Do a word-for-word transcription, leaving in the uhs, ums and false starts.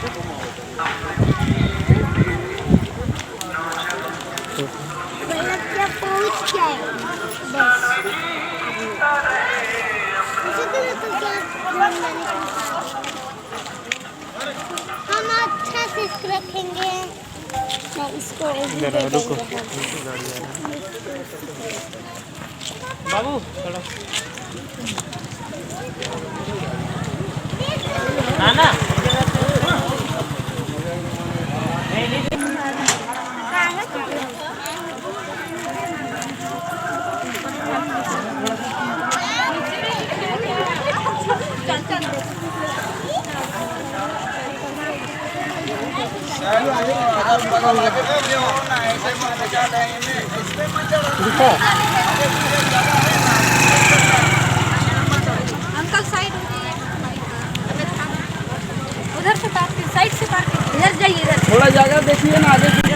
मतलब क्या पहुँच गए? बस। उसी को तो क्या हम अच्छा से इसको रखेंगे। मैं इसको ऐसे इधर दे रुको। देंगे हम। बाबू, चलो। ना, ना। अंकल, साइड हो जाइए। उधर से पार कीजिए, साइड से पार कीजिए। इधर जाइए, इधर। थोड़ा जगह देखिए ना, आगे की।